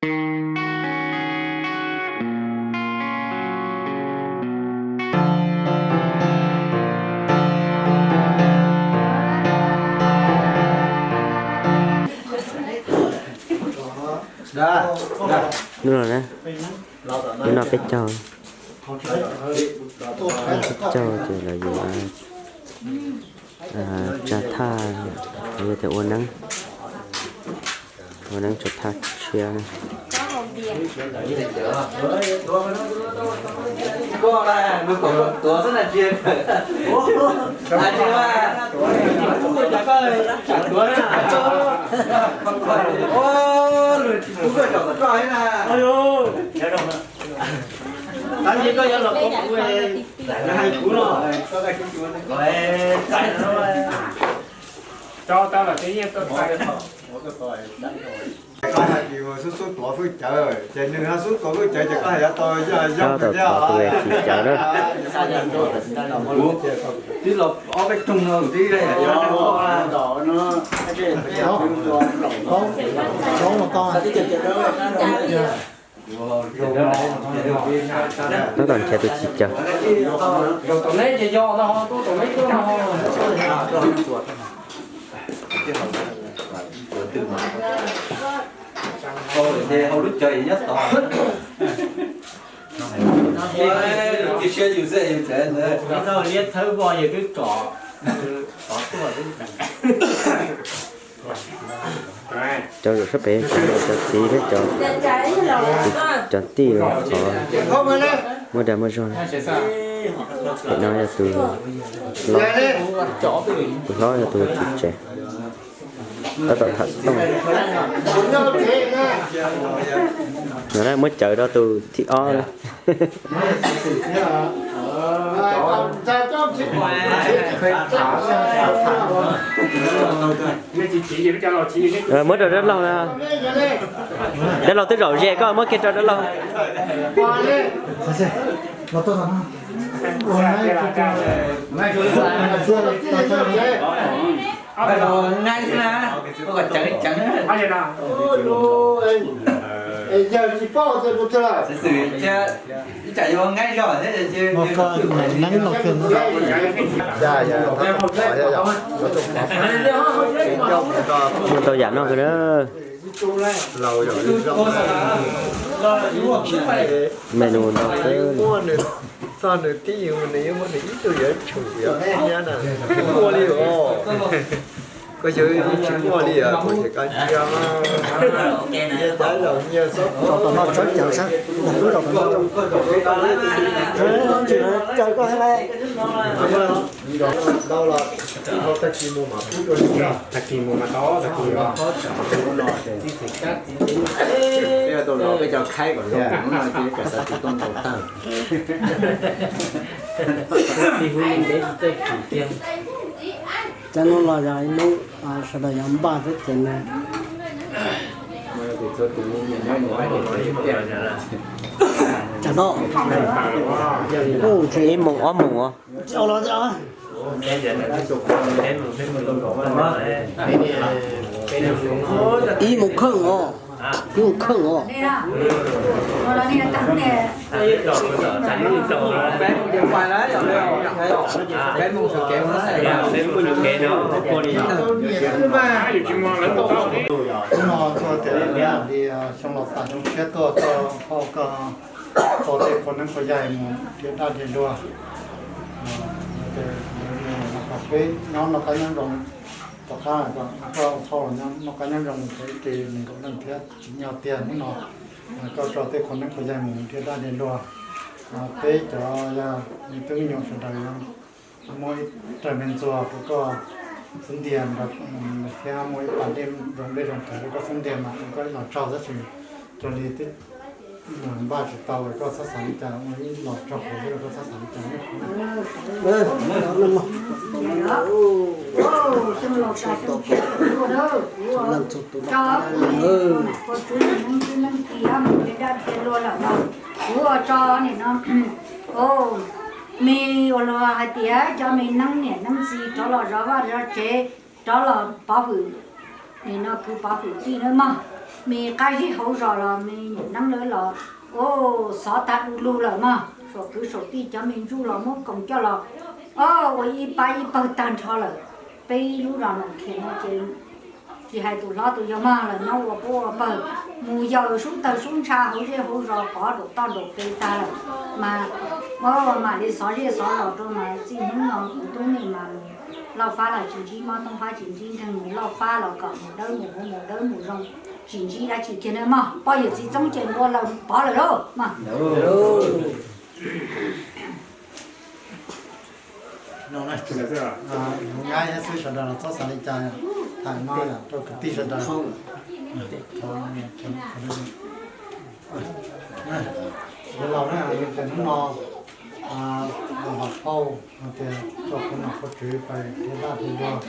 Hnub no na, hnub no peb caug, peb caug ces los yuav tsa thaj, yog tias ua neeb, ua neeb tsa thaj tshiab na. Koj hais tias xub xub tuav fwj cawv, ces nws ho xub tuav fwj cawv ces koj hais yuav tau yog yog tus tsis cawv na. Twb los ob peb rooj no twb Tab tom nrhiav tus tsis cawv. Liab thawb voj yog twb tsom, tov tuaj. Cov zaum sab pem cov niam cov txiv thiab cov tij los qhov muaj dag muaj zog. Pem no yog tus hlob, tus hlob yog tus tswv tsev, tab tom tham tooj. No na, muab cawv rau tus thib ob na. Muab rau dab laug na. Dab laug twb zaum ze, koj muab kiag rau dab laug. Muaj ntau yam noj kawg na. Menu ntau kawg. Txog nws tib yus nws yuav muaj nws ib tug yuav tshum yuav ua li os. Koj xyov tsis muaj li os, kuv ces koj ntsia mas nyias cov zaum nyias xov. Tau tom no tshawb cawv sab, tub tau tom no. Tsis caw koj hais lawm. Ntau los tag kis mus mas pub dua, tag kis mus mas tau, tag kis os. Peb tau los peb cov khaib kom zoo, hnub no ces kom xav tus tooj ntaus tag. Cov no los yog ib lub sawv daws yuav npaj xwb ces nws tsam no ib moos ob moos os. Ib moos kheej os, ib moos kheej os. Hnub no txog tias li xyoo los tas xyoo tshiab tuaj tau hauj koj tau tej qhua neeb qhua yaig mus dhia dab dhia luag. Peb nyob noj qab nyob zoo, tom qab koj ua hauj noj qab nyob zoo mus tau ib ke nees nkaum leej thiab tsim nyog tiag hnub no koj tso tej qhua neeb qhua yaig mus dhia dab dhia luag. Peb cov yog me tub me nyuam sawv daws muab ib rawg me ntxuag rau koj xub ntiag thiab muab ib pas dej zoo dej zoo tawv rau koj xub ntiag mas rau koj ib los tsaug tab sis raws li twb npaj tsis tau koj txhob xav li cas, muab ib los tsaug rau koj txhob xav li cas. Kuv ua tso nim no, me uas luag hais tias cov me neeb niam neeb txiv rov los zov vaj zov tsev, rov los pov hwm, nim no kwv pov hwm tij nawb mog. Me qab zib hauv zos los me nyuam neeb lawv los, o, xov tag du lug lawm mog. Saum kwv saum tij cov me ntsuj los muab koom coj los, o, ua ib pab ib pawg tag nrho lawm. Peb lub zos Noom Khiam no ces tsis hais tus hlob tus yau mog, los nyob ua pub ua pawg, mus yawm sub tawg sub ntsha hauv zej hauv zos pov nraum toj nraum pes tag lawm. Mas, o, mam li xov zej xov zos rau mas txij hnub no kuv tub nej mas mus loj fab los tsis ntsib mob, toob fab tsis ntsib nkeeg, mus loj fab los kom mus dawb mus huv mus dawb mus zoo, tsis ntsib dab tsi kiag na mog. Poj yawm txiv txoob ces npua laws pov lawm lauj mog. Nyab xwb sawv daws los txhob xav li cas, tham no rau kwv tij sawv daws. Yuav laus na, ces hnub no, Vam Phauj hais tias coj qhov nom qhov tswv pais dhia daj dhia luag,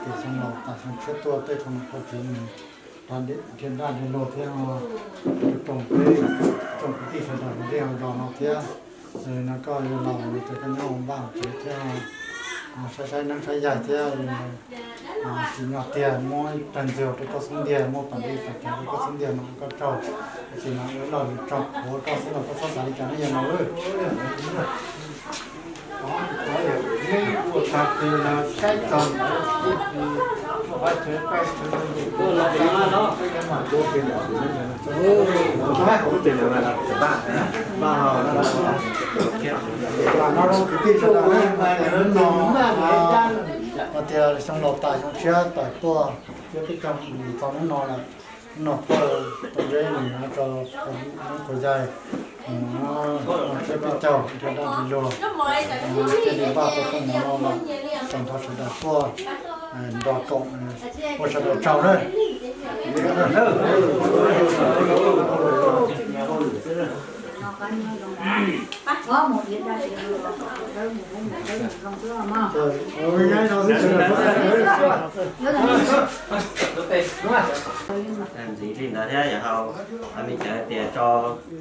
ces xyoo laus tas xyoo tshiab tuaj tej qhov nom qhov tswv mus dhia daj dhia luag thiab, roos peb tsoom kwv tij sawv daws hauv zej hauv zos no thiab. No koj yuav laus ces koj nyob ua npaj tsev thiab, saib saib neeb saib yaig thiab. Tsim nyog tiag muab ib tag ntxwg rau koj xub ntiag, muab pas dej pas cawv rau koj xub ntiag no koj raug, tab sis mas yuav loj lus tso qhuav koj xwb los koj txhob xav li cas ne yawg laus. Kwv tij sawv daws, hnub no hais tias xyoo laus tas xyoo tshiab tawm tuaj, thiab peb cov mus txog hnub no lawm. Hnub no peb tau ntsib nws rau hnub qhov yaig, no thiab peb caug dhia daj dhia luag, thiaj li npaj tau koob hmoov no los txog nrho sawv daws tuaj nrog koom ua sawv daws tsaug na. Ntxiv li ntawd thiab yog hais li cas tias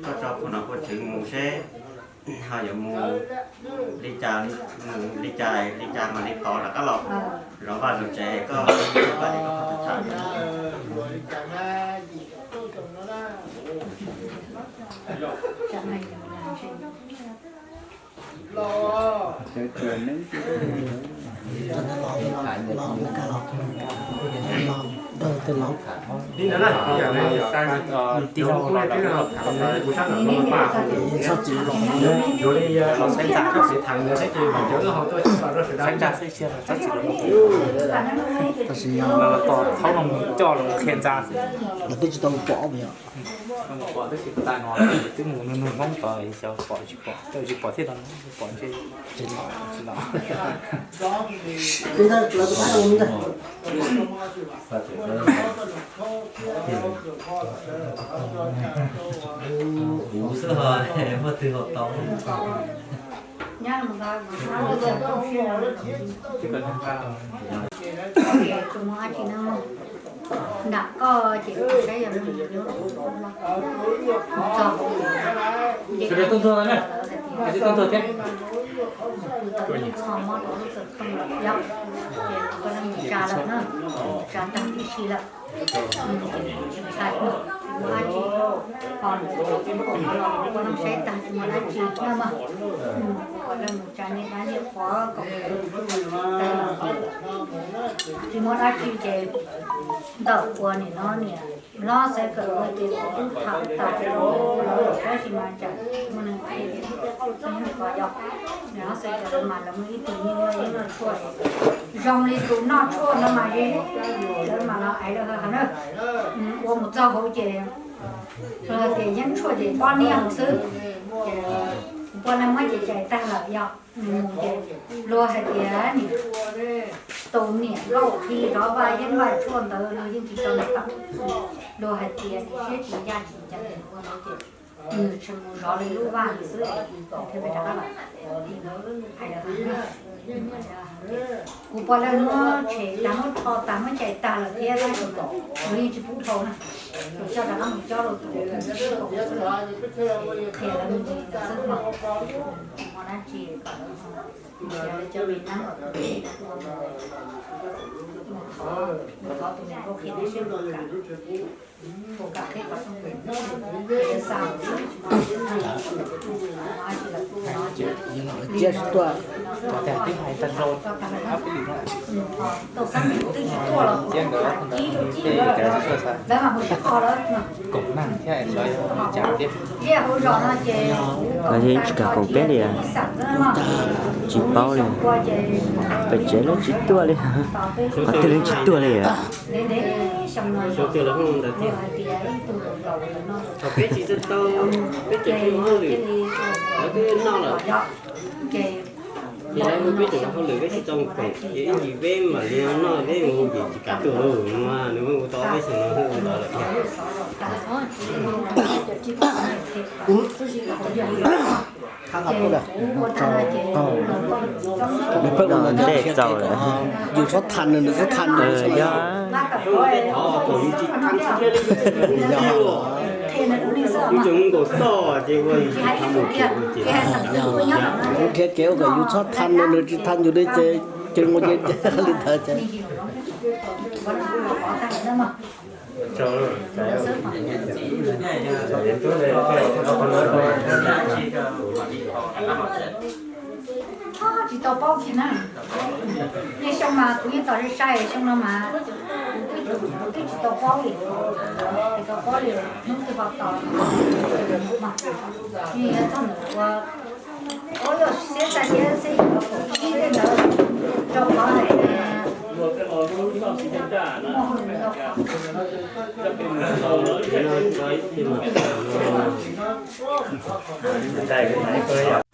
koj tso phau nom phau tswv mus seb ho yuav mus li cas, mus li cas li cas mam li tod rov qab los zov vaj zov tsev, koj vaj tsev koj tham tham. Tab sis yog thaub no mus coj los qhia ntxa xwb, lawv twb tsis tau pom yog. Twb mus nug nug Hmoob tod xyov pom tsis pom, coj tsis pom thiab no, pom ntshe tsis los. Kuv xwb ho muaj twg ho tau. Tus muaj dab tsi no nram koj ces saib yog mus txog ces txog mob rau lub xov tooj yog ces koj mus tsa lawm na, tsa tag tib si lawm. Tsis muaj dab tsi, ho ua neej saib tag tsis muaj dab tsi na mog. Ua neej mus tsa niam dab niam qhuav kom tsis muaj dab tsi ces ntawm ua niam no niam hlob Xaiv Kawm ua ces kuv twb tham tas rau lawv lawm tab sis mas tsam muaj neeg qhia ces kuv yeej qhov yog niam hlob Xaiv Kawm mas lawv muaj ib tug nyuj yeej noj tshuaj zoo li tus noj tshuaj no mas lawv mas los aiv lawv hawv na. Ua mus txog hauv ces luag tias yeeb tshuaj ces pob niag xwb, ces npua neeg muab ces cais tag lawm yog mus ces luag hais tias nim tus niam nkauj qhi zov vaj yeeb vaj tshuaj ntawd luag yeej tsis tau nws tawm. Luag hais tias nim siab tsis ncaj tsis ncees ua ntawd ces Nws tsis mus zov li lub vaj nws xwb, thiaj peb rov qab los. Hais lawm, kuv pom lawv muab tshem tag, muab rho tag, muab cais tag lawm thiab, tab sis mas lawv yeej tsis pub dhau na. Ces coj rov qab mus cob rau tus sib koom xwb, qhia lawv me ntsis ntawd xwb mas. Ua dab tsi kom lawv nrhiav lawv cov me neeb, mus thov, mus thov tus niam nkauj qhia tias seb puas kam, puas kam qhib qhov rooj, xa. Tau xab nus twb tsis tuaj los, ib rau ib lawv mas mus ib qho lawm. Liaj hauv zos no ces kuv tsis kam koom peb li, tsis paub li. Pem tsev lawv tsis tuaj li, qhov twg lawv tsis tuaj li. Ntev ntev xyoo no xyov tias lawv hu ntawd tiag. Thaum peb tsis tau tau, peb tsis tau hauj lwm, lawv twb noj lawm. Ces lawv hu peb tseem hauj lwm peb tsis tau koom, ces ib ntsis peb mam li noj peb mus ces tsis kam tuaj lauj, nws muab ua tau peb xyoo no hu ntawd lawm tiag. Nws pheej ua ntawd thiab, yus txhob tha nws, nws txhob tha nws. Yog, kuv tseem nkaus toj ces ua tsis tha mus ces, kuv nrhiav kev ua kom yus txhob tha nws, nws tsis tha yus li ces, ces ua li ntawd ces. Tsis tau paub kiag na. Niaj xyoo mas kuv yeej tos sai sai, xyoo no mas kuv twb, kuv twb tsis tau paub li. Tsis tau paub li, hnub twg ho tos. Txog ntawm ua, ua yog siab txaj siab xwb, ib tej ntawd rau qhov hais tias muaj hauj lwm ntau.